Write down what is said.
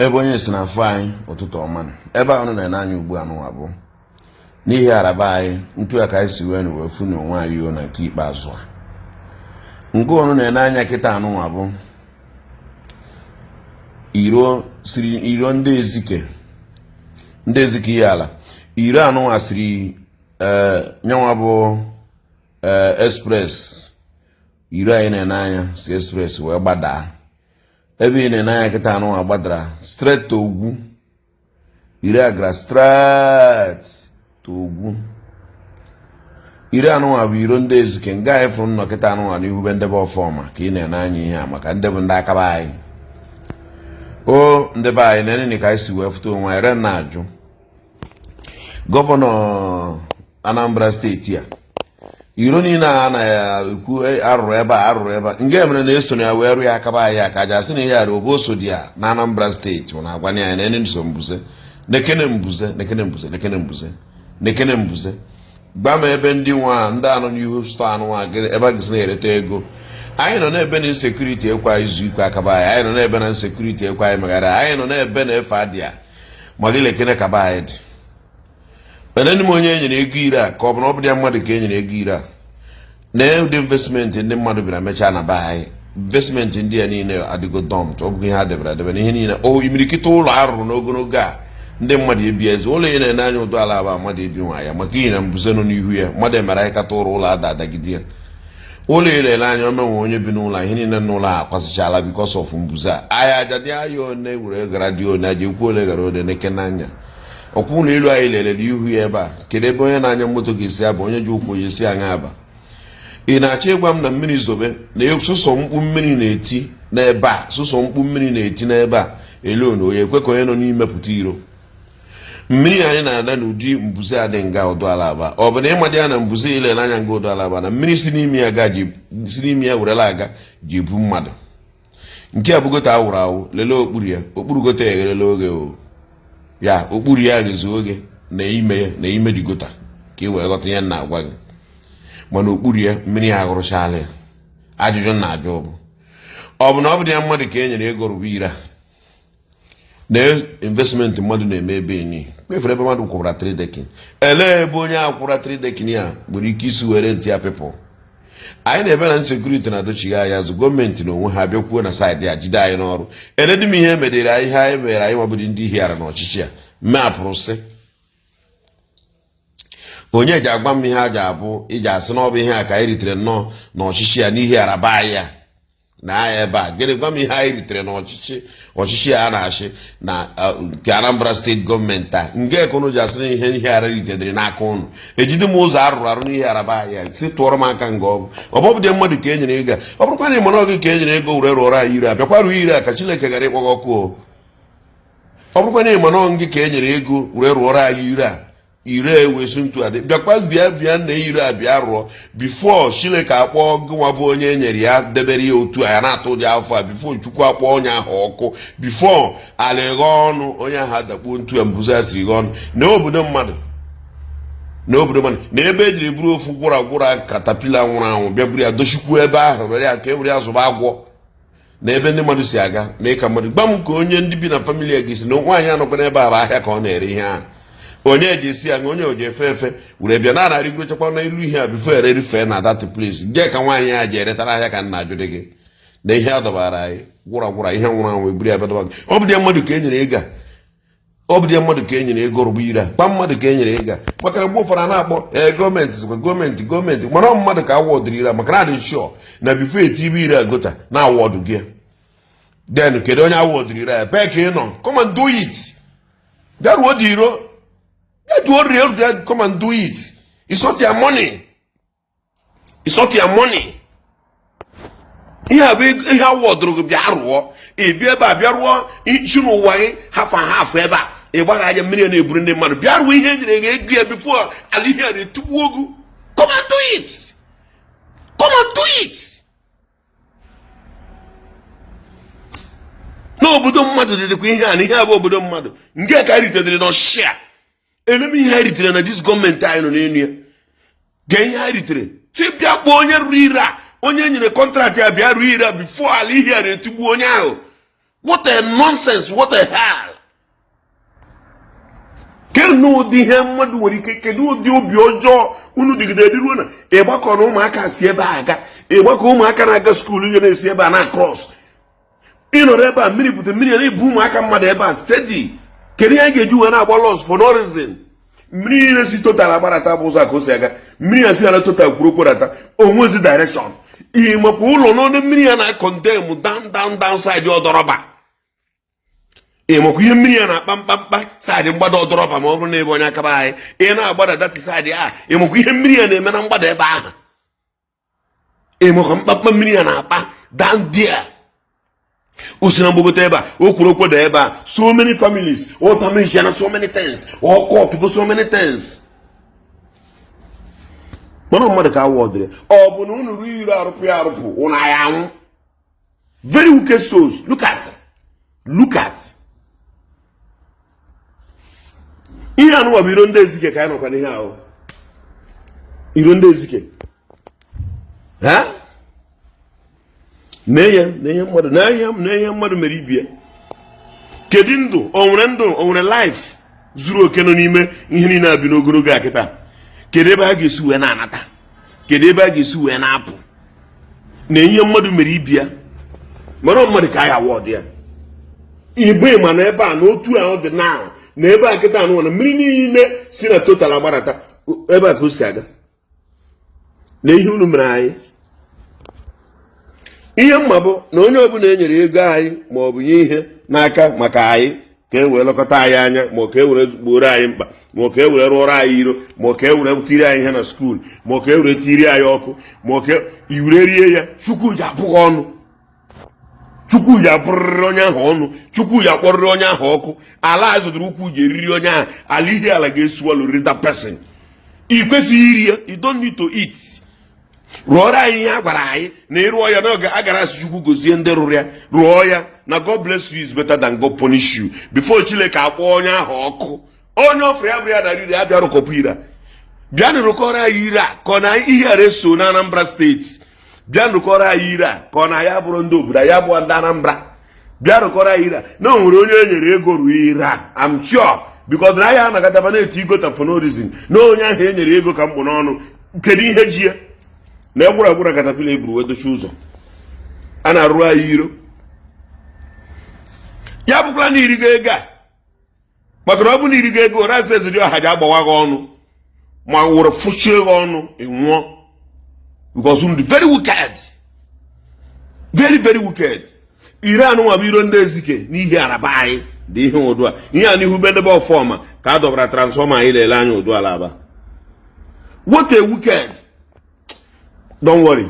Ebe onye si na afụ anyị, ụtụtụ ọma. Ebe ahụ na-ene anya ugbu a nụnwa bụ n'Ihiala be anyị, ntu a ka anyị si wee wee fụ na onwe anyị na nke ikpeazụ a. Nke ụnụ na-ene anya kịta anụnwa bụ iro siri iro ndị Ezike, ndị Ezike Ihiala. Iro anụnwa siri ee nyanwa bụ ee express. Iro anyị na-ene anya si express wee gbadaa ebe ị na-ene anya kịta anụnwa, gbadara straight to ugwu. Iro a gara straight to ugwu. Iro anụnwa bụ iro ndị Ezike nga anyị fụrụ nnọ kịta anụnwa n'ihu be ndebe ọfọma ka ị na-ene anya ihe a maka ndị bụ ndị akaba anyị o ndị be anyị na-enene ka anyị si wee fụta onwe anyị re na-ajụ gọvanọ Anambra steeti a. Iro niile a na-ekwu arụrụ ebe a, arụrụ ebe a, nke mere na eso na ya wee rụ ya akaba anyị aka aja sị na ihe ara obo so dị ya na Anambra steeti na agwa anyị na ene so mbuze nekene mbuze nekene mbuze nekene mbuze nekene mbuze. Gba m ebe ndị nwa ndị anọ n'ihu store anụ ebe a gịsị na-ereta ego. Anyị nọ n'ebe na insecurity ekwe anyị zu ikwe akaba anyị. Anyị nọ n'ebe na insecurity ekwe anyị meghara. Anyị nọ n'ebe na efe adị ya ma gị lekene kaba anyị dị. Eneni m onye e nyere ego ire a, ka ọ bụ na ọ bụ ya mmadụ ka e nyere ego ire a na ụdị investment ndị mmadụ bịara mechaa na be anyị. Investment ndị a niile adịgo dumped. Ọ bụghị ihe a debere edebe na ihe niile o imirikiti ụlọ arụrụ n'ogologo a ndị mmadụ ebi eze ụlọ ị na-ene anya ụdọ ala aba mmadụ ebi nwa ya maka ihe na mbuze nọ n'ihu ya. Mmadụ emere anyị kata ụrụ ụlọ ada adagide ya. Ụlọ ị na-ele anya omenwe onye bi n'ụlọ, ihe niile n'ụlọ a akwasịchala because of mbuze a. Anyị aja dị anya one were gara dị one aja ekwu ole gara one neke n'anya ọkwa ụlọ elu anyị lere n'ihu ya ebe a. Kedu ebe onye na-anya moto ga-esi aba, onye ji ụkwụ ya esi anya aba? Ị na-achọ ịgwa m na mmiri zobe na sụsọ mkpu mmiri na-eti n'ebe a, sụsọ mkpu mmiri na-eti n'ebe a elu na onye ekwe ka onye nọ n'ime pụta iro. Mmiri anyị na-ada n'ụdị mbuze a dị nga ụdọ ala aba. Ọ bụ na ịmadị ya na mbuze ile n'anya nga ụdọ ala aba na mmiri si n'ime ya ga si n'ime ya werela aga ji ebu mmadụ. Nke a bụ gutter awụrụ awụ. Lelee okpuru ya, okpuru gutter egherela oge o ya, okpuru ya ghezu oge na ime ya na ime dị gutter ka ị wee ghọta ihe m na-agwa gị. Mana okpuru ya mmiri ya aghụrụchala ya. Ajụjụ na-ajụ bụ, ọ bụ na ọ bụ ya mmadụ ka e nyere ego rụba ire a na investment mmadụ na-eme ebe enyi kpefere ebe mmadụ kwụbara three decking? Elee ebe onye a kwụra three decking ya nwere ike isi were ntị ya? People anyị na-ebe na insecurity na-adochighi anyị azụ. Gọọmenti na onwe ha bịakwuo na side a jide anyị n'ọrụ. Eledị m ihe emedere anyị, ihe anyị mere anyị nwabụdị ndị Ihiala n'ọchịchị a mmeapụrụ sị onye ji agwa m ihe a ji abụ iji asị na ọ bụ ihe a ka anyị ritere nnọọ n'ọchịchị ya n'Ihiala be anyị a na anya ebe a. Gịnị? Gwa m ihe anyị ritere n'ọchịchị ọchịchị a na-achị na nke Anambra steeti gọọmenti a nke ekunu ji asị na ihe Ihiala ritedere n'aka ụnụ. Ejide m ụzọ arụrụ arụ n'Ihiala be anyị a si tụọrọ m aka nga ọgụ. Ọ bụ dị mmadụ ka e nyere ego a? Ọ bụrụkwa na ịmara gị ka e nyere ego were rụọrọ anyị ire a, bịakwa rụọ ire a ka Chineke ghara ịkpọ gị ọkụ o. Ọ bụrụkwa na ịmara gị ka e nyere ego were rụọrọ anyị ire a, ire ewesu ntu adị, bịakwa bịa bịa na ire a bịa rụọ before Chineke akpọọ gịnwa bụ onye e nyere ya debere ya otu a ya na-atụ ụdị afọ a, before Chukwu akpọọ onye ahụ ọkụ, before ala eghe ọnụ onye ahụ adakpuo ntu ya mbuze ya siri ghe ọnụ na obodo mmadụ na obodo mmadụ na ebe ejiri buru ofu gwụra gwụra caterpillar nwụrụ anwụ bịa buru ya dochikwuo ebe ahụ were ya ka e were ya zụba agwọ na ebe ndị mmadụ si aga na ịka mmadụ. Gba m ka onye ndị bi na family ya ga-esi na nwaanyị anọkwa n'ebe a bụ ahịa ka ọ na-ere ihe ahụ onye ji esi ya, onye oji efe efe were bịa na anarịgoro chekwa n'elu ihe a before ere rifee na that place nje ka nwaanyị a ji eretara ahịa ka nna ajụ dị gị na ihe a dọbara anyị gwụra gwụra ihe nwụrụ anwụ eburu ya bịa dọba gị. Ọ bụ dị mmadụ ka e nyere ego a? Ọ bụ dị mmadụ ka e nyere ego rụba ire a? Gba mmadụ ka e nyere ego a? Maka na mgbe ụfọdụ a na-akpọ ee gọọmenti sịkwa gọọmenti gọọmenti, mana ọ mmadụ ka awọdụrụ ire a? Maka na adị sure na before etibe ire a gutter na awọdụ gị. Then kedu onye awọdụrụ ire a? Bee ka ị nọ? Come and do it. Bịa ruo dị iro, bịa duo rie, bịa, come and do it. It's not your money, it's not your money. Ihe a bụ ihe awọdụrụ gị, bịa rụọ. Ị bịa ebe a bịa rụọ isi n'ụwa gị hafa hafụ ebe a ị gbagha anya mmiri na-eburu ndị mmadụ. Bịa rụọ ihe e nyere gị ego ya before ala ihe a na-etugbu ogu. Come and do it, come and do it. N'obodo mmadụ dịdịkwa ihe a na ihe a bụ obodo mmadụ nke ka ritedere n'ọchịchị a. Eleme ihe anyị ritere na this gọọmenti anyị nọ n'elu ya. Gee ihe anyị ritere si bịa kpọọ onye rụrụ ire a, onye nyere contract ya, bịa rụọ ire a before ala ihe a na-etigbu onye ahụ. What a nonsense, what a hell! Kedu ụdị ihe mmadụ nwere ike, kedu ụdị obi ọjọọ unu dịgide ruo na ịgbakọ na ụmụaka si ebe a aga, ịgbakọ ụmụaka na-aga school ihe na-esi ebe a na cross, ịnọrọ ebe a, mmiri pụta, mmiri na-ebu ụmụaka mmadụ ebe a steady. Kedu ihe anyị ga-eji wee na-agba loss for no reason? Mmiri niile si Total agbarata bụ ụzọ a ka o si aga. Mmiri ya si ya na Total kwuru kwerata onwezi direction. Ị makwa ụlọ n'ọnụ mmiri ya na condemn down, down, down side ọdọrọba. Ị makwa ihe mmiri ya na-akpa mkpamkpa side mgbada ọdọrọba? Ma ọ bụrụ na ebe onye akaba anyị ị na-agbada that side a, ị makwa ihe mmiri ya na-eme na mgbada ebe ahụ? Ị makwa mkpamkpa mmiri ya na-akpa down there? O si na mgbogote ebe a, o kwuru okwu ebe a. So many families o damage na so many things, ọ kọtụgo so many things. Mana mmadụ ka awụ ọdịrị ọ bụ na unu ruo iro arụpụ ya arụpụ, ụnụ ya anwụ. Very wicked souls. Look at, look at ihe anụnwa bụ iro ndị Ezike ka anyị nọkwa n'ihe ahụ, iro ndị Ezike ha nee ya na ihe mmadụ na ihe na ihe mmadụ mere ibie. Kedu ndụ o nwere? Ndụ o nwere? Life zuru oke nọ n'ime ihe niile a bi n'ogologo a kịta. Kedu ebe a ga-esi wee na-anata? Kedu ebe a ga-esi wee na-apụ na ihe mmadụ mere ibia? Mana mmadụ ka anyị awọdụ ya igbe. Ma na ebe a na otu ahụ dị na na ebe a kịta anụ na mmiri niile si na Total agbarata ebe a ka o si aga na ihe unu mere anyị. Ihe mma bụ na onye ọbụla e nyere ego anyị ma ọ bụ nye ihe n'aka maka anyị ka e wee lekọta anyị anya, ma ọ ka e were gboro anyị mkpa, ma ọ ka e were rụọrọ anyị iro, ma ọ ka e were tiri anyị ihe na school, ma ọ ka e were tiri anyị ọkụ, ma ọ ka iwere rie ya, Chukwu ji abụghị ọnụ. Chukwu ji abụrịrị onye ahụ ọnụ. Chukwu ji akpọrịrị onye ahụ ọkụ. Ala a zụtara ukwu ji eriri onye ahụ. Ala ihe ala ga-esuwalụrị that person. Ị kwesịghị iri ya. You don't need to eat. Rụọrọ anyị ihe a gwara anyị na ịrụọ ya n'oge a gara asị Chukwu gozie ndị rụrụ ya. Rụọ ya na God bless you is better than God punish you. Before Chineke akpọọ onye ahụ ọkụ, onye ọfụrụ ya bụrụ ya dara ire ya, bịa rụkọpụ ire a. Bịa nụrụkọrọ anyị ire a ka ọ na ihe ghara eso na Anambra Steeti. Bịa nụrụkọrọ anyị ire a ka ọ na ya bụrụ ndị obodo ya bụ ndị Anambra. Bịa rụkọrọ anyị ire a na o nwere onye e nyere ego ruo ire a. I'm sure, because na ya anakọtaba na-eti igota for no reason, na onye ahụ e nyere ego ka mkpụ n'ọnụ. Kedu ihe ji ya na egwuru agwụra caterpillar eburu wee dochie ụzọ a na-arụ anyị iro? Ya bụkwala na irigo ego a, maka na ọ bụ na irigo ego rasị eziri ọha ji agbawa gị ọnụ ma wụrụ fụchie gị ọnụ, ị nwụọ, because unu dị very wicked, very, very wicked. Ire anụnwa bụ iro ndị Ezike n'ihi araba anyị dị ihe ụdụ a, ihe a n'ihu be ndebe ọfọma ka a dọbara transformer anyị lele anya ụdụ ala aba. What a wicked! Don't worry.